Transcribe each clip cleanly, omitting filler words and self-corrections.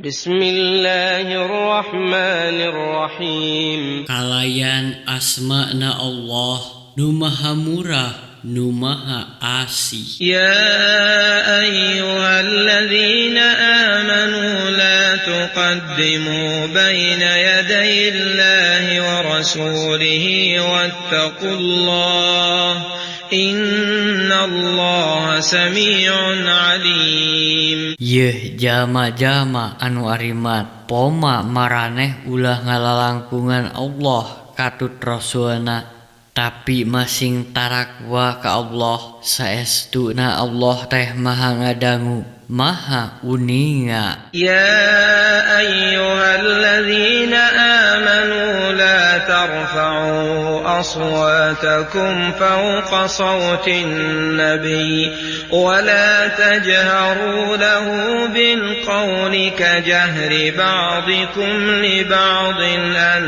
Bismillahirrahmanirrahim. Kalayan asma na Allah nu maha murah nu maha asih. يا أيها الذين آمنوا لا تقدموا بين يدي الله ورسوله واتقوا الله إن الله سميع عليم. Yeuh jalma-jalma anu ariman, poma maraneh ulah ngalalangkungan Allah katut Rasulna, tapi masing tarakwa ka Allah. Saestuna Allah teh maha ngadangu, maha uninga. يا أيها الذين آمنوا لا ترفعوا أصواتكم فوق صوت النبي ولا تجهروا له بالقول كجهر بعضكم لبعض أن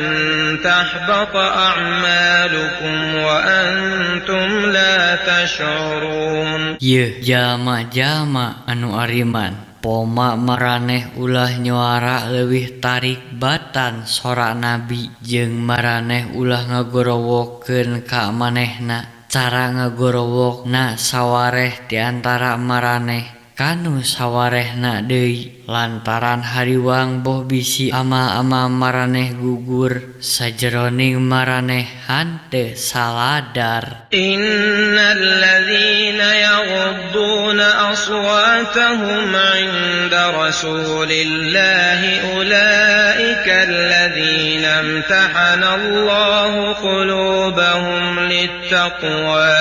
تحبط أعمالكم وأنتم لا تشعرون. Yeuh jalma-jalma anu ariman, poma maraneh ulah nyuara leuwih tarik batan sora nabi, jeung maraneh ulah ngagorowokeun ka manehna cara ngagorowokna sawareh di antara maraneh kanu sawarehna deui, lantaran hariwang boh bisi amal-amal maraneh gugur sajeroning maraneh henteu saladar. إن الذين يغضون أصواتهم عند رسول الله أولئك الذين امتحن الله قلوبهم للتقوى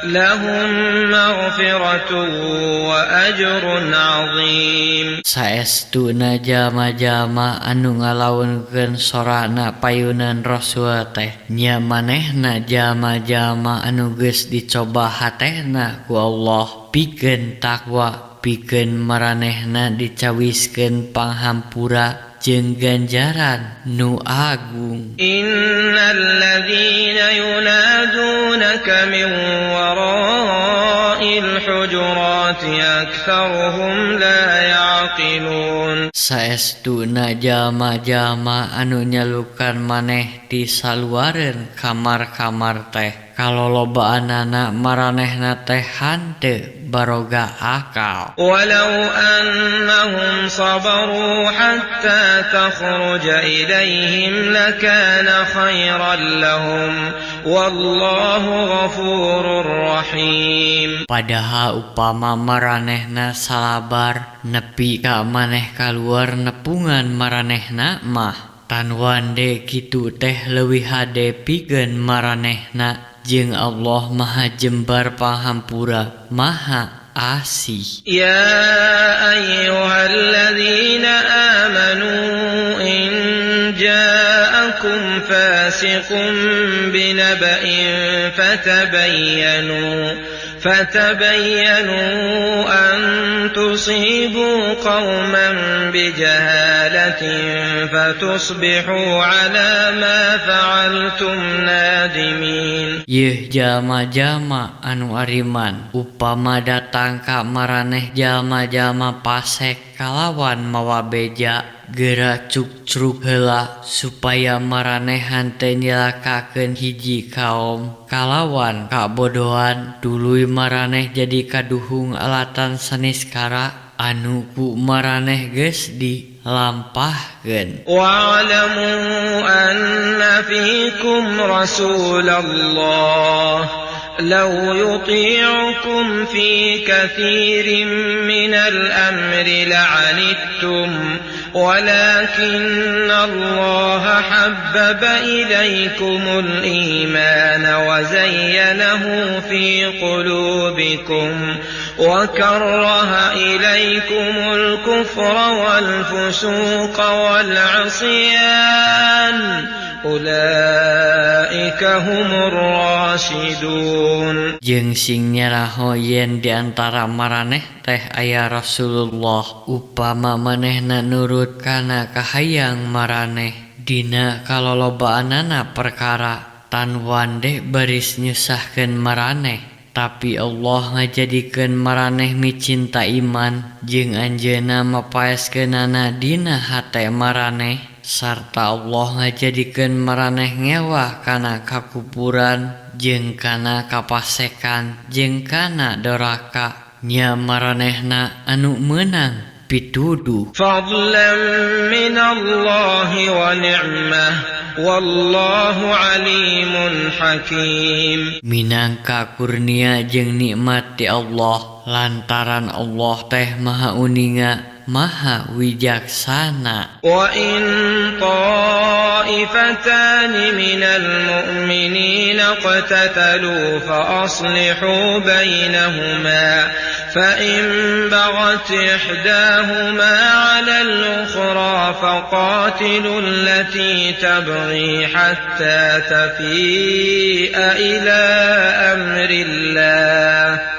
لهم مغفرة وأجر عظيم. Saestuna jalma-jalma anu ngalaunkeun sorana payunan Rasul teh nya manehna jalma-jalma anu geus dicoba hatena ku Allah pikeun takwa, pikeun maranehna dicawiskeun panghampura jeung ganjaran nu agung. إن الذين ينادونك من وراء الحجرات أكثرهم لا يعقلون. Saestuna jalma-jalma anu nyalukan maneh ti saluareun kamar-kamar teh kalolobaanana maranehna teh henteu baroga akal. ولو أنهم صبروا حتى تخرج إليهم لكان خيرا لهم والله غفور رحيم. Padahal upama maranehna salabar nepi ka maneh kaluar nepungan maranehna mah, tan wande kitu teh leuwih hade pikeun maranehna, jeung Allah maha jembar panghampura, maha asih. يا أيها الذين آمنوا إن جاءكم فاسق بنبأ فتبينوا أن تصيبوا قوما بجهالة فتصبحوا على ما فعلتم نادمين. Yeuh jalma-jalma anu ariman, upama datang ka maraneh jalma-jalma pasek kalawan mawa beja, geura cukcruk heula supaya maraneh henteu nyilakakeun hiji kaom kalawan kabodohan, tuluy maraneh jadi kaduhung alatan saniskara anu ku maraneh geus dilampahkeun. واعلموا أن فيكم رسول الله لو يطيعكم في كثير من الأمر لعنتم ولكن الله حبب إليكم الإيمان وزينه في قلوبكم وكره إليكم الكفر والفسوق والعصيان أولئك هم الراشدون. Jeung sing nyaraho yen di antara maraneh teh aya Rasulullah. Upama manehna nurut kana kahayang maraneh dina kalolobaanana perkara, tan wande baris nyusahkeun maraneh. Tapi Allah ngajadikeun maraneh micinta iman jeung anjeunna mapaeskeunana dina hate maraneh sarta Allah ngajadikeun maraneh ngewah kana kakupuran jeung kana kapasekan jeung kana doraka nya maranehna anu meunang pituduh. Fadlan minallahi wa ni'mah wallahu alimun hakim. Minangka kurnia jeung nikmat ti Allah lantaran Allah teh maha uninga maha wijaksana. Wa in ta'ifatan minal mu'minina qatatalu fa aslihu bainahuma fa in baghat ihdahuma 'ala al-ukhra faqatilu allati tabghi hatta tafi'a ila amrillah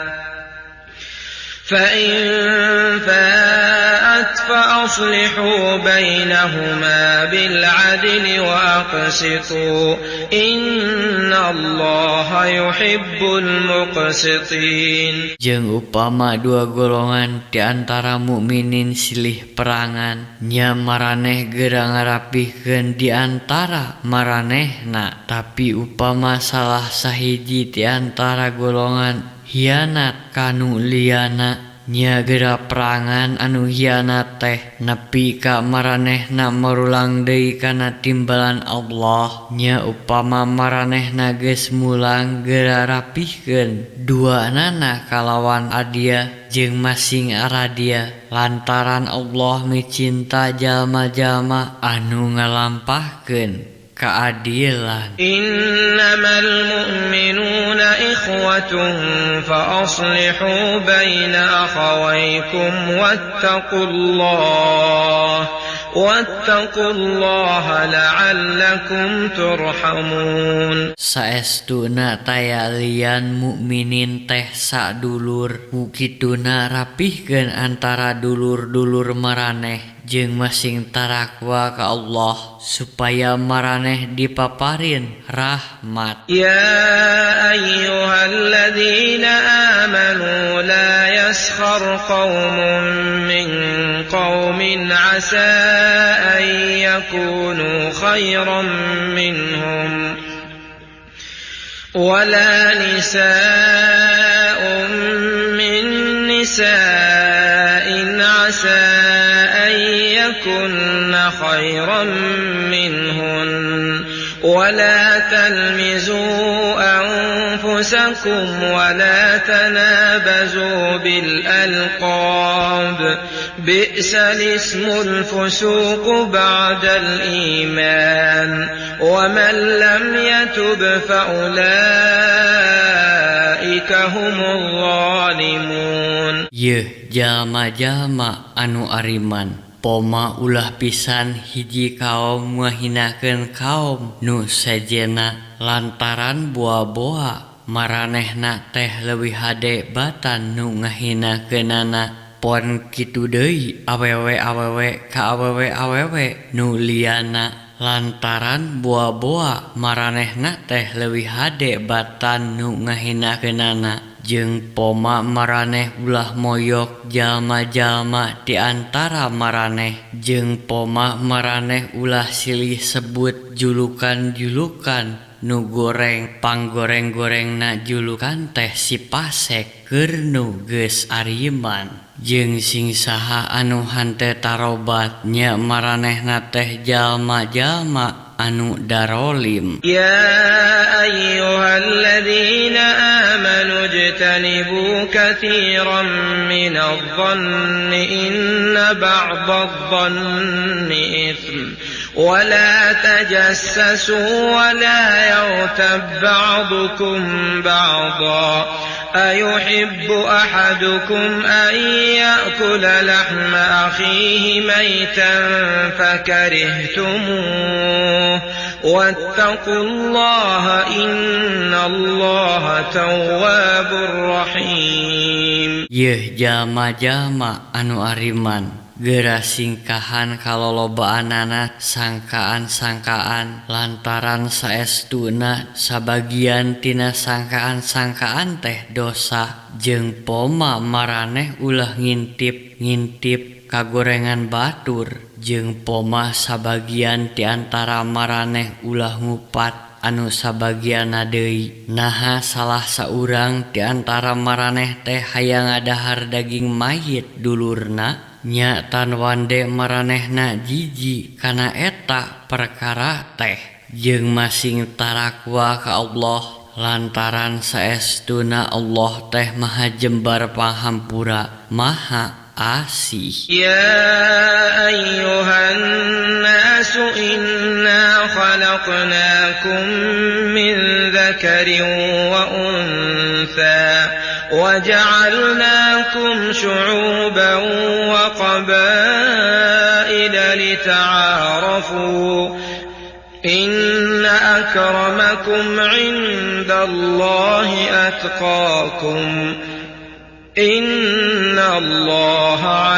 فإن فاءت فأصلحوا بينهما بالعدل وأقسطوا إن الله يحب المقسطين. Jeung upama dua golongan di antara mukminin silih perangan nya maraneh geura ngarapihkeun di antara maranehna, tapi upama salah sahiji di antara golongan hianat kanu liana nya geura perangan anu hianat teh nepi ka maranehna marulang deui kana timbalan Allah. Nya upama maranehna geus mulang geura rapihkeun duanana kalawan adia jeung masing aradia lantaran Allah micinta jalma-jalma anu ngalampahkeun keadilan. Innamal mu'minuna ikhwatun fa aslihu baina akhawaykum wattaqullaha la'allakum turhamun. Saestuna taya lian mukminin teh sadulur, ku kituna rapihkeun antara dulur-dulur maraneh jeung masing tarakwa ka Allah supaya maraneh dipaparin rahmat. Ya ayyuhalladzina amanu la yaskhar qaumun min qaumin asa an yakunu khairan minhum wala nisa'un min nisa'in asa an yakunna khairan minhun wala talmizu anfusakum wala tanabazu bil alqab bi'sal ismul fusuq ba'dal iman wa man lam yatub fa ulaika humul zalimun. Yeuh jalma-jalma anu ariman, poma ulah pisan hiji kaum ngahinakeun kaum nu sejenna lantaran boa-boa maranehna teh leuwih hade batan nu ngahinakeunana. Pon kitu deui awewe-awewe ka awewe-awewe nu liana lantaran boa-boa maranehna teh leuwih hade batan nu ngahinakeunana. Jeung poma maraneh ulah moyok jalma-jalma di antara maraneh, jeung poma maraneh ulah silih sebut julukan-julukan nu goreng panggoreng-gorengna julukan teh si pasek keur nu geus ariman. Jeung sing saha anu hante tarobat nya maranehna teh jalma-jalma anu darolim. Ya ayyuhalladzina amanu ijtanibu katsiran minadh-dhanni inna ba'dadh-dhanni itsm wa la tajassasu wa la yaghtab ba'dukum ba'dha ayuhibbu ahadukum an ya'kula lahma akhihi maytan fakarihtumuh wattaqullaha innallaha tawwabur rahim. Yeuh jalma-jalma anu ariman, Geura singkahan kalolobaanana sangkaan-sangkaan lantaran saestuna sabagian tina sangkaan-sangkaan teh dosa jeung poma maraneh ulah ngintip-ngintip kagorengan batur jeung poma sabagian ti antara maraneh ulah ngupat anu sabagianna deui. Naha salah saurang ti antara maraneh teh hayang ngadahar daging mayit dulurna? Nya tan wande maranehna jiji kana eta perkara teh jeung masing tarakwa ka Allah lantaran saestuna Allah teh maha jembar panghampura maha asih. Ya ayyuhan nasu inna khalaqnakum min dzakarin wa untha wa ja'alnakum syu'uban wa qabaila lita'arafu inna akramakum 'indallahi atqakum innallaha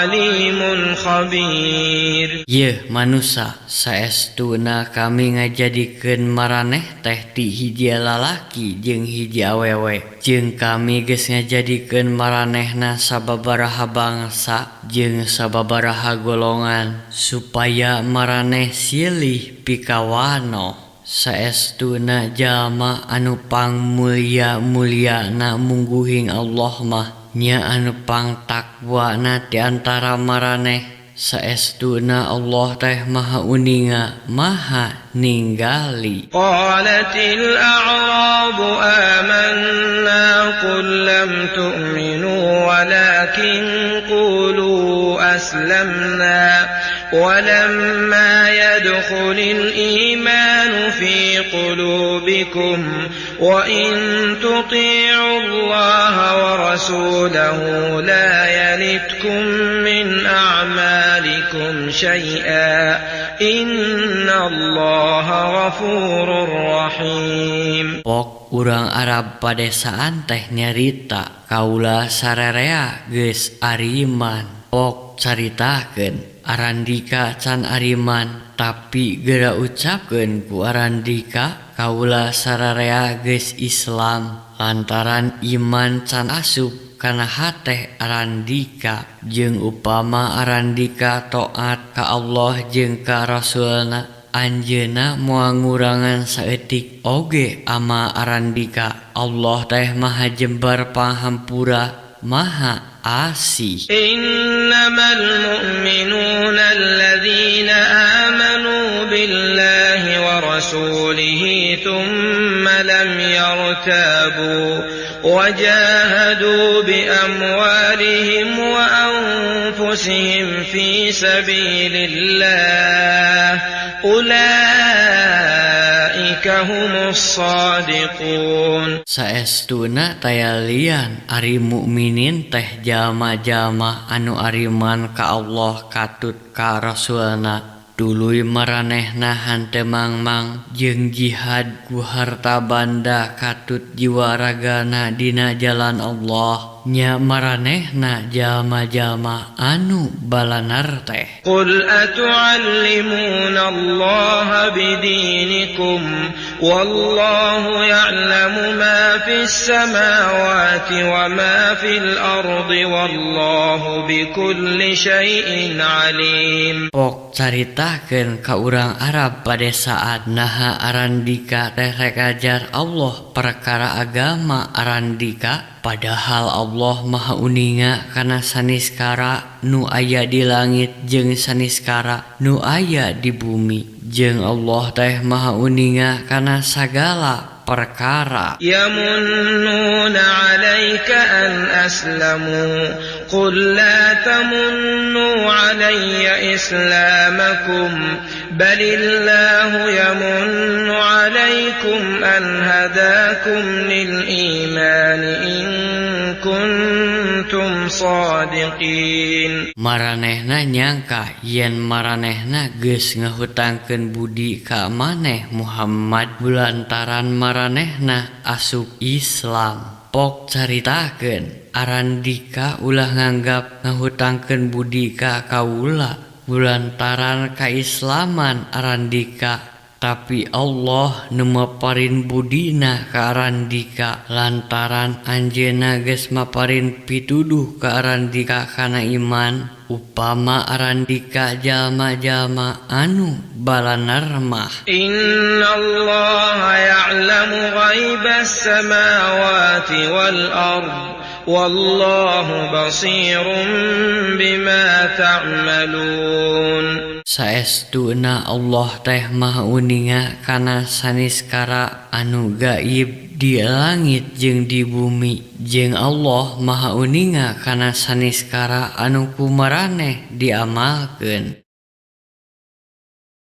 alimun khabir. Yeuh manusa, saestuna kami ngajadikeun maraneh teh ti hiji lalaki jeung hiji awewe, jeung kami geus ngajadikeun maranehna sababaraha bangsa jeung sababaraha golongan supaya maraneh silih pikawanoh. Saestuna jalma anu pangmulia-muliana mungguhing Allah mah nya anu pangtakwana ti antara maraneh. Saestuna Allah teh maha uninga maha ninggali. Qalatil a'rabu amanna qul lam tu'minu walakin qulu aslamna walamma yadkhulil imanu fi qulubikum wa in tuti'u Allaha wa rasulahu la yalitkum min a'malikum syai'a innallaha ghafurur rahim. Pok urang Arab padesaan teh nyarita kaula sarerea geus ariman. Pok caritakeun Arandika can ariman, tapi geura ucapkeun ku Arandika kaula sararea geus Islam lantaran iman can asup kana hate Arandika. Jeung upama Arandika taat ka Allah jeung ka Rasulna, anjeunna moal ngurangan saeutik oge ama Arandika. Allah teh maha jembar panghampura maha asih. Innamal mu'minuna alladzina amanu billahi wa rasulihi thumma lam yartabu wa jahadu bi amwalihim wa anfusihim fi sabilillah ulaika humus shadiqun. Saestuna taya lian ari mukminin teh jalma-jalma anu ariman ka Allah katut ka Rasulna, tuluy maranehna henteu mangmang jeung jihad ku harta banda katut jiwa ragana dina jalan Allah. Nya maranehna jalma-jalma anu balanar teh. Qul atu'allimuna Allaha bidinikum wallahu ya'lamu ma fis samawati wa ma fil ardi wallahu bikulli syai'in alim. Pok caritakeun ka urang Arab padesaan naha Arandika teh rek ajar Allah perkara agama Arandika, padahal Allah maha uninga kana saniskara nu aya di langit jeung saniskara nu aya di bumi, jeung Allah teh maha uninga kana sagala perkara. Yamunnuna 'alaika an aslamu qul la tamunnu 'alayya islamakum balillahu yamunnu 'alaikum an hadakum lil imani in kuntum shadiqin. Maranehna nyangka yen maranehna geus ngahutangkeun budi ka maneh Muhammad lantaran maranehna asup Islam. Pok caritakeun, Arandika ulah nganggap ngahutangkeun budi ka kaula kulantaran kaislaman Arandika, tapi Allah nu maparin budina ka Arandika lantaran anjeunna geus maparin pituduh ka Arandika kana iman. Upama Arandika jalma-jalma anu balanar mah. إن الله يعلم غيب السماوات والأرض والله بصير بما تعملون. Saestuna Allah teh Maha uninga kana saniskara anu gaib di langit jeung di bumi, jeung Allah Maha uninga kana saniskara anu ku maraneh diamalkeun.